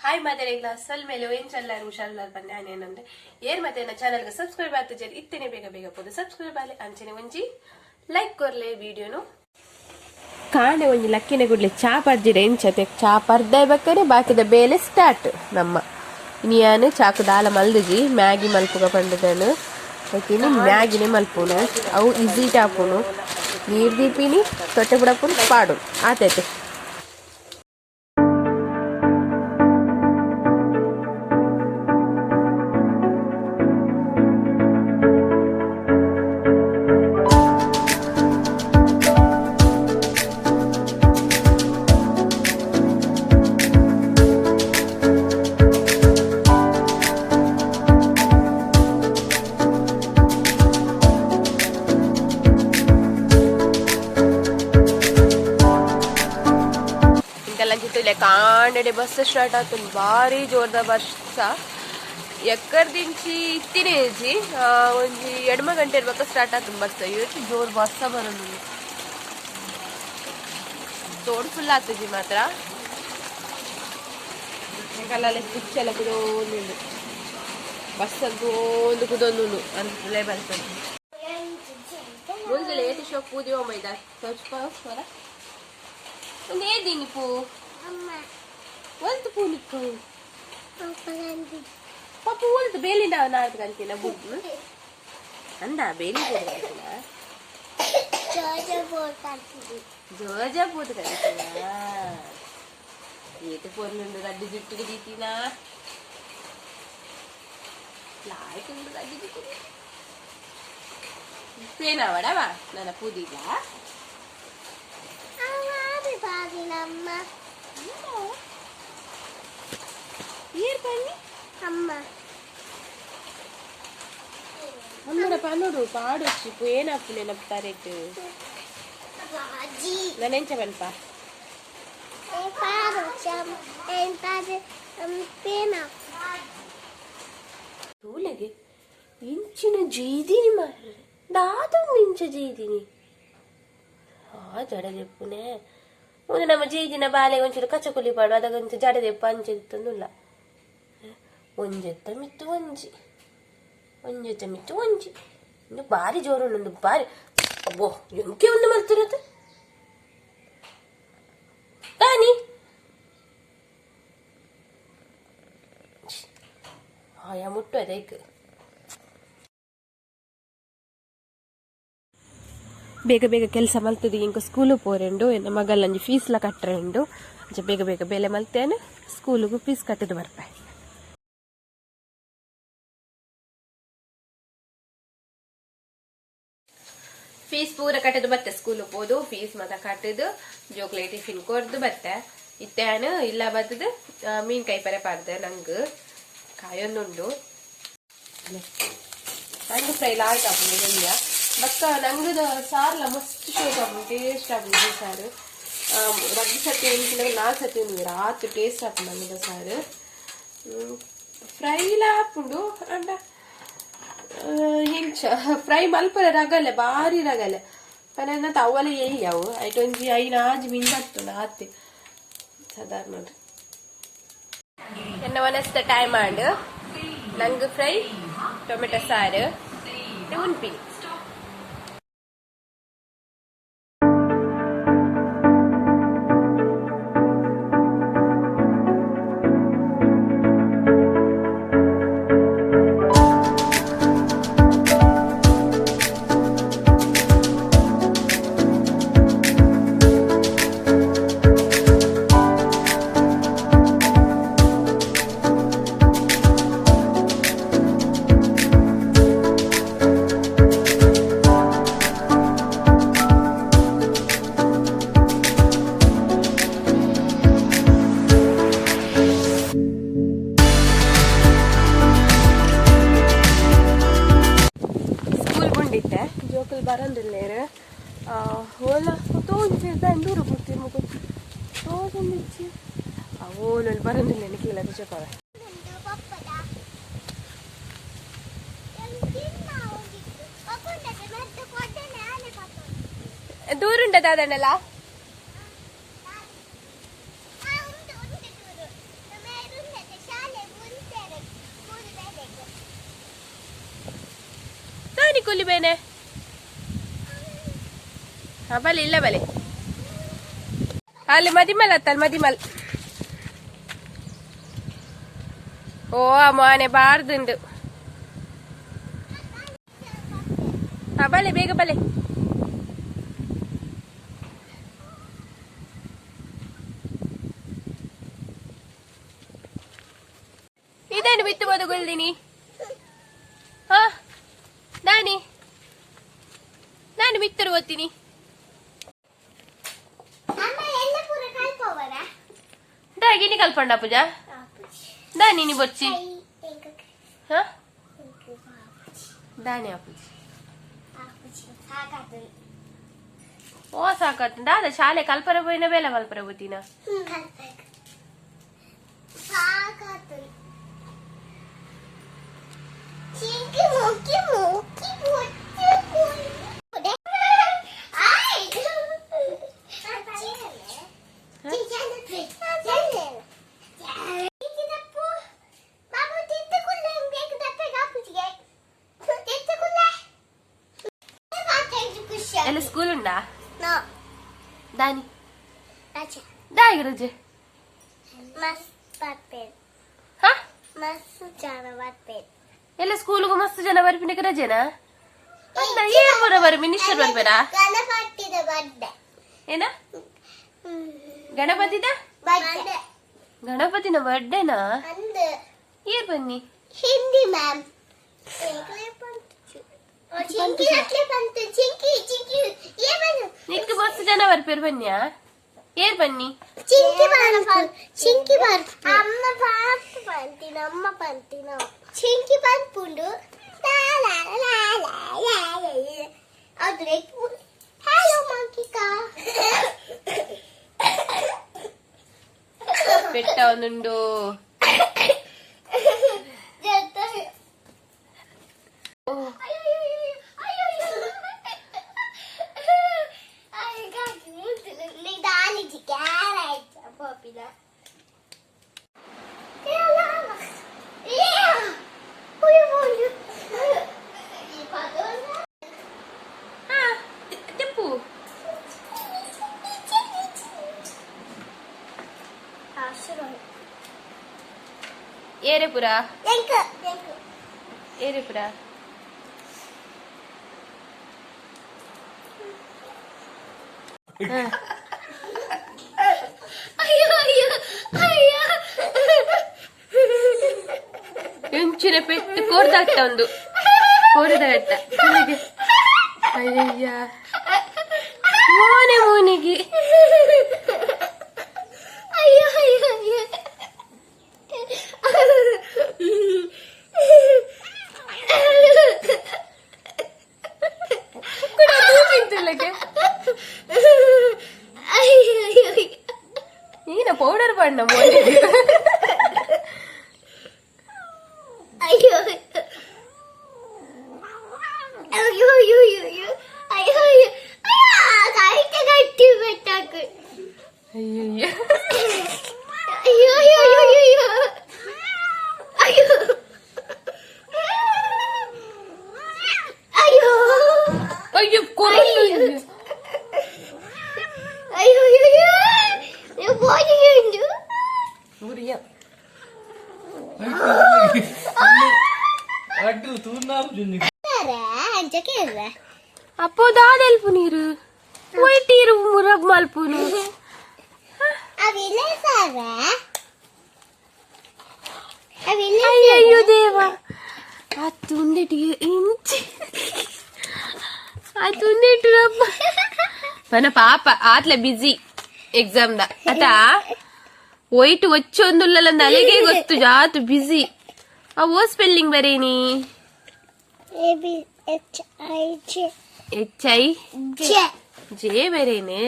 Hi ಮಾತೆರೆಗ್ಲ ಸೊಲ್ಮೆಲು ಎಂಚಲ್ಲಾರು ಹುಷಾರುಲ್ಲಾರು ಪಂದೆ ಆನೇನಂದ್ರೆ ಏರ್ ಮತ್ತೆ ನನ್ನ ಚಾನಲ್ಗೆ ಸಬ್ಸ್ಕ್ರೈಬ್ ಆತಜರ್ ಇತ್ತೇನೆ ಬೇಗ ಬೇಗ ಪೋದು ಸಬ್ಸ್ಕ್ರೈಬ್ ಆಲೆ ಅಂಚನೆ ಒಂಜಿ ಲೈಕ್ ಕೊರ್ಲೆ ವಿಡಿಯೋನು ಕಾಣೆ ಒಂಜಿ ಲಕ್ಕಿನ ಗುಡ್ಲೆ ಚಾ ಪರ್ಜಿರ ಎಂಚತೆ ಚಾ ಪರ್ದ ಬಕ್ಕನೆ ಬಾಕಿದ ಬೇಲೆ ಸ್ಟಾರ್ಟ್ ನಮ್ಮ ಇನಿಯಾನು ಚಾಕು ದಾಲ ಮಲ್ದುಜಿ ಮ್ಯಾಗಿ ಮಲ್ಪುಗ ಪಂಡದನು ಇನಿ ಮ್ಯಾಗಿನೇ ಮಲ್ಪುನು ಅವು ಈಸಿ ಟಾಪುನು ನೀರು ದೀಪಿನಿ ತೊಟ್ಟೆ ಬುಡಪುನು ಪಾಡು ಆತೈತೆ. ಇಂಕಲ್ಲಂಚಿತ್ತು ಕಾಂಡಡೆ ಬಸ್ ಸ್ಟಾರ್ಟ್ ಆತುಂಡು ಭಾರಿ ಜೋರ್ದ ಬರ್ಸ ಎಕ್ಕರ್ದಿಂಚಿ ಇತ್ತಿನೇಜಿ ಒಂಜಿ ಎಡ್ಮ ಗಂಟೆ ಇರ್ಬೇಕ ಸ್ಟಾರ್ಟ್ ಆತುಂಡು ಬಸ್ ಇವತ್ತು ಜೋರ್ ಬರ್ಸ ಬರೋದು ತೋಡ್ ಫುಲ್ ಆತುಜಿ ಮಾತ್ರ ಕಲ್ಲಲ್ಲಿ ಕುಚ್ಚೆಲ್ಲ ಕುದೋಂದುಂಡು ಬಸ್ ಒಂದು ಕುದೊಂದುಂಡು ಅಂತಲೇ ಬರ್ತದೆ. ಮುಂದೆ ಏತಿ ಶೋಕ್ ಪೂದಿ ಓಮೈದ ತೋಚ್ಪಾವರ ಒಂದು ಏದಿನಿ ಪೂ ಒಲ್ತು ಪೂ ನಿಕ್ಕು ಪಾಪ ಒಲ್ತು ಬೇಲಿಂದ ನಾಲ್ಕು ಗಂಟಿನ ಬುಡ್ ಅಂದ ಬೇಲಿ ಗಂಟಿನ ಜೋಜ ಪೂದು ಕಂತಿನ ಏತು ಪೊರ್ಲುಂಡು ರಡ್ಡು ಜುಟ್ಟಿಗೆ ದೀತಿನ ಲಾಯ್ಕ್ ಉಂಡು ರಡ್ಡು ಜುಟ್ಟಿಗೆ ಪೇನಾವಡವಾ ನನ್ನ ಪೂದಿಲ್ಲ. ಏರ್ ಬನ್ನಿ ಅಮ್ಮ. ಅಮ್ಮನ ಪನ್ನೋಡು ಪಾಡೊಚ್ಚಿ ಏನಾಪು ನೆನಪು ಬಾಜಿ. ನಾನೆಂಚ ಪನ್ಪ? ಪಾಡು ಪೇನ. ತೂಲೆಗೆ ಇಂಚಿನ ಜೀದಿನಿ ಮಾರ್ರೆ ದಾದೊಂದು ಇಂಚ ಜೀದಿನಿ ಆ ಜಡ ದೆಪ್ಪುನೆ ಒಂದು ನಮ್ಮ ಜೀದಿನ ಬಾಲೆಗೆ ಒಂಚೂರು ಕಚಕುಲಿ ಪಾಡು ಅದಾಗ ಒಂಚೂರು ಜಡ ದೆಪ್ಪು ಅಂಚೆತ್ತೊಂದುಲ್ಲ ಒಂಜೆತ್ತ ಮಿತ್ತು ಒಂಜಿ ಒಂಜೆತ್ತ ಮಿತ್ತು ಒಂಜಿ ಇನ್ನು ಬಾರಿ ಜೋರು ಉಂಡು ಬಾರಿ ಅಬ್ಬೋ ಎಂಕೆ ಒಂದು ಮಲ್ತಿರತ್ತೆ ತಾನಿ ಆಯಾ ಮುಟ್ಟು ಅದಕ್ಕೆ ಬೇಗ ಬೇಗ ಕೆಲಸ ಮಲ್ತದೆ ಇಂಕ ಸ್ಕೂಲು ಪೋರೆಂಡು ಎನ್ನ ಮಗಲ್ಲಂಜಿ ಫೀಸ್ಲ ಕಟ್ಟರೆಂಡು ಅಂಚ ಬೇಗ ಬೇಗ ಬೇಲೆ ಮಲ್ತೇನೆ ಸ್ಕೂಲಿಗೂ ಫೀಸ್ ಕಟ್ಟದು ಬರ್ಪೆ. ಫೀಸ್ ಪೂರ ಕಟ್ಟದು ಬತ್ತೆ ಸ್ಕೂಲು ಪೋದು ಫೀಸ್ ಮಾತ ಕಟ್ಟದು ಜೋಕ್ಲೆ ಟಿಫಿನ್ ಕೊರ್ದು ಬತ್ತೆ ಇತ್ತೇನು ಇಲ್ಲ ಬತ್ತದು ಮೀನ್ ಕೈ ಪರೆ ಪಾಡ್ದೆ ನಂಗೆ ಕಾಯೊಂದುಂಡು ನಂಗೆ ಫ್ರೈ ಲಾಯ್ಕ್ ಆಪುಂಡು ಎಲ್ಯ ಬೊಕ್ಕ ನಂಗದ ಸಾರ್ಲ ಮಸ್ತ್ ಶೋಕ್ ಆಪುಂಡು ಟೇಸ್ಟ್ ಆಪುಂಡು ಸಾರು. ರಡ್ಡ್ ಸರ್ತಿ ಎಂಚಿನ ನಾಲ್ ಸರ್ತಿ ಉಂಡು ರಾತ್ ಟೇಸ್ಟ್ ಆಪುಂಡು ನಂಗದ ಸಾರು. ಫ್ರೈಲ ಆಪುಂಡು ಅಂಡ ಎಂಚ ಫ್ರೈ ಮಲ್ಪರೆ ರಗಲೆ ಬಾರಿ ರಗಲೆ ಪನ ತವಲೆ ಎಯ್ಯವು ಐಟ್ ಒಂಜಿ ಐನ್ ಆಜಿ ಮಿನ್ ಬತ್ತುಂಡು ಆತೆ ಸಾಧಾರಣ. ಎನ್ನ ಒನಸ್ತ ಟೈಮ್ ಆಂಡ್ ನಂಗ್ ಫ್ರೈ ಟೊಮೆಟೊ ಸಾರು ಉನ್ಪಿ. ಸ್ಕೂಲ್ ಬಂದಿತ್ತೆ ಜೋಕುಲು ಬರಂದಿಲ್ಲೇರು ಓಲ ತೋಂಜಿ ಬೆಂಗಳೂರು ಪೂರ್ತಿ ಮುಗು ತೋಜೊಂದಿಚ್ಚಿ ಓಲಲ್ಲಿ ಬರಂದಿಲ್ಲ ಕೇಳದ ಚಪವೆ. ಪಪ್ಪದ ದೂರುಂಡ ದಾದಣ್ಣಲ್ಲ. ಉಂಟು ಉಂಟು ದೂರು. ಹಾ, ಬಲೆ ಇಲ್ಲ ಬಲೆ. ಅಲ್ಲಿ ಮದಿಮಲ್ ಅತ್ತಲ್ ಮದಿಮಲ್. ಓ ಮೋನೆ ಬಾರ್ದುಂಡು. ಹಾ, ಬಲೆ ಬೇಗ ಬಲೆ. ಇದೇನು ಬಿತ್ತು ಬದುಗುಳ್ದಿನಿ? ಹಾ, ನಾನಿ ನಾನು ಮಿತ್ತರು ಓದ್ತೀನಿ. ಅಮ್ಮ, ಎಲ್ಲ ಪೂರ ಕಲ್ಪವರ. ದಾಗಿನಿ ಕಲ್ಪಂಡ ಪೂಜಾ ದಾನಿ ಬೊಚ್ಚಿ. ಹಾ, ದಾನಿ ಅಪುಜಿ. ಓ, ಸಾಕತ್ ದಾದ ಶಾಲೆ ಕಲ್ಪರ ಪೋಯಿನ ಬೇಲೆ ಕಲ್ಪರ ಹೋತಿನ. ಚಿಂಕಿ ಮುಕ್ಕಿ ಮುಕ್ಕಿ ಮುಚ್ಚಿ. ಎಲ್ಲ ಸ್ಕೂಲ್ ಉಂಡಾ? ದಾನಿ ದಾಯಿಗೆ ರಜೆ? ಹಾ, ಎಲ್ಲ ಸ್ಕೂಲ್ಗೂ ಮಸ್ತ್ ಜನ ಬರ್ಪಿನಕ್ಕೆ ರಜೆನಾ? ಅಲ್ಲ, ಏನ್ ಪೂರ ಬರ್ ಮಿನಿಸ್ಟರ್ ಬರ್ಬೇರಾ? ಗಣಪತಿದ ಬರ್ಡೆ. ಏನ ಗಣಪತಿದ? ಬರ್ಡೆ. ಗಣಪತಿನ ಬರ್ಡೇನಾ? ಅಂದ್. ಏರ್ ಬನ್ನಿ. ಹಿಂದಿ ಮ್ಯಾಮ್. ಚಿಂಕಿ ಅಟ್ಲೆ ಬಂತು. ಚಿಂಕಿ ಚಿಂಕಿ ಏ ಬಂದು. ನಿಕ್ ಮಸ್ತ್ ಜನ ಬರ್ಪೇರ್ ಬನ್ನಿಯಾ? ಏರ್ ಬನ್ನಿ. ಚಿಂಕಿ ಬಂತು, ಚಿಂಕಿ ಬಂತು. ಅಮ್ಮ ಬಾತ್ ಬಂತಿನ, ಅಮ್ಮ ಬಂತಿನ. ಚಿಂಕಿ ಬಂದ್ಪುಂಡು. ಲಾ ಲಾ ಲಾ ಲಾ ಲಾ ಲಾ. ಅದು ಹಲೋ ಮಂಕಿಕಾ. ಪೆಟ್ಟ ಒಂದುಂಡು. ಓ. ಹಾ, ತೆಪ್ಪು. ಏರೆಪುರ ಏರೆಪುರ. ಅಯ್ಯೋ ಅಯ್ಯೋ ಅಯ್ಯೋ. ಇಂಚಿನ ಪೆಟ್ಟು ಕೋರ್ದಾಗ್ತ ಒಂದು ಕೋರಿದ ಬೆಟ್ಟ. ಅಯ್ಯಯ್ಯ, ಮೋನೆ ಮೋನೆಗೆ. ಅಯ್ಯೋ ಅಯ್ಯೋ ಅಯ್ಯೋ. ಕೂಡ ತೂಪಿಂತಲ್ಲಕ್ಕೆ. ಅಯ್ಯೋ ಅಯ್ಯೋ. ಈನ ಪೌಡರ್ ಬಣ್ಣ ಮೋನೆಗೆ. ಅಯ್ಯೋ ಅಯ್ಯೋ ಅಯ್ಯೋ ಅಯ್ಯೋ ಅಯ್ಯೋ ಅಯ್ಯೋ ಅಯ್ಯೋ ಅಯ್ಯೋ. ಕೈಟ ಗಟ್ಟಿ ಬೆಟ್ಟಾಕು. ಅಯ್ಯಯ್ಯ. ಅಯ್ಯೋ ಅಯ್ಯೋ ಅಯ್ಯೋ ಅಯ್ಯೋ ಅಯ್ಯೋ ಅಯ್ಯೋ. ಅಯ್ಯೋ, ಕೊರಲು. ಅಯ್ಯೋ ಅಯ್ಯೋ ಅಯ್ಯೋ ಬೋನಿಗೆ. ಉರಿಯ. ಅಡ್ಡು ತೂರ್ನಾಪುಜಿ. ಅಂಚಕ್ಕೆ. ಅಪ್ಪೋ, ದಾದೆಲ್ಪು ನೀರು ವೈಟೀರು ಮುರಬ್ ಮಲ್ಪುನು. ಅವಿಲ್ಲ ಸಾರ ಅವಿಲ್ಲ. ಅಯ್ಯಯ್ಯೋ ದೇವ, ಅದು ಉಂದಿಟ್ಟು ಇಂಚಿ ಅದು ಉಂದಿಟ್ಟು ರಬ್ಬ. ಪನ ಪಾಪ ಆತ್ಲೆ ಬಿಸಿ ಎಕ್ಸಾಮ್ the ಆತ ವೈಟ್ ಒಚ್ಚೊಂದುಲ್ಲಲ್ಲ ಅಲೆಗೆ ಗೊತ್ತು ಜಾತು ಬಿಸಿ. ಆ ಓ ಸ್ಪೆಲ್ಲಿಂಗ್ ಬರೇನಿ. A B H I J. H I J. J ಬರೇನೆ.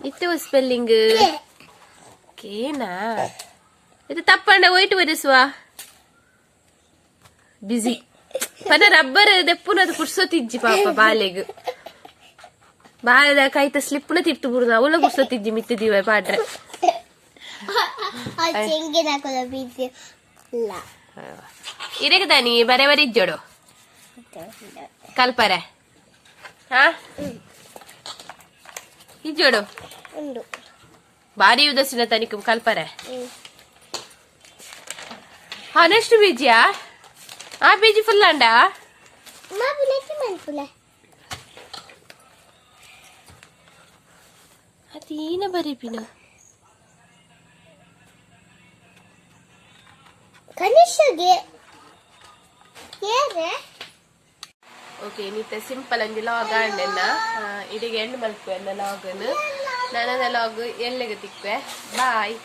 ಇತ್ತು ಸ್ಪೆಲ್ಲಿಂಗ್ ಕೇನಾ? ಇದು ತಪ್ಪಂಡ ವೈಟ್ ಬರೆಸುವ ಬಿಸಿ. ಪನ ರಬ್ಬರ್ ದೆಪ್ಪುನದು ಪುರ್ಸೊತ್ತಿಜ್ಜಿ ಪಾಪ ಬಾಲೆಗ್. ಬಾಲದ ಕೈತ ಸ್ಲಿಪ್ನ ತಿಟ್ಟು ಬುಡುದು ಅವಳ ಪುರ್ಸೊತ್ತಿಜ್ಜಿ ಮಿತ್ತಿದೀವ ಪಾಡ್ರೆ. ಚೆಂಗಿನ ಕೊಲ ಬಿಸಿ ಇಲ್ಲ. ಇರೆಗೆ ದಾನಿ ಬರೆ ಬರೆ ಇಜ್ಜೋಡು ಕಲ್ಪರೆ. ಹಾ. ಇಜ್ಜೋಡು. ಉಂಡು. ಭಾರಿ ಉದಾಸೀನ ತನಿಕ್ ಕಲ್ಪರೆ. ಹಾ, ನೆಕ್ಸ್ಟ್ ಬೀಜಿಯಾ? ಆ ಬೀಜಿ ಫುಲ್ ಅಂಡ. ಮಾಬುಲೆಟ್ಟಿ ಮನ್ಪುಲೆ. ಅದೇನ ಬರೀಪಿನ? ಕನಿಷ್ಠಗೆ ಏರೆ. ಓಕೆ, ನಿತ್ತ ಸಿಂಪಲ್ ಅಂಜಿ ಲಾಗ್ ಆಂಡೆನ್ನ ಇಡಿಗೆ ಎಂಡ್ ಮಲ್ಪುವೆ ಲಾಗನ್. ನನ್ನ ಲಾಗ್ ಎಲ್ಲೆಗೆ ತಿಕ್ವೆ. ಬಾಯ್.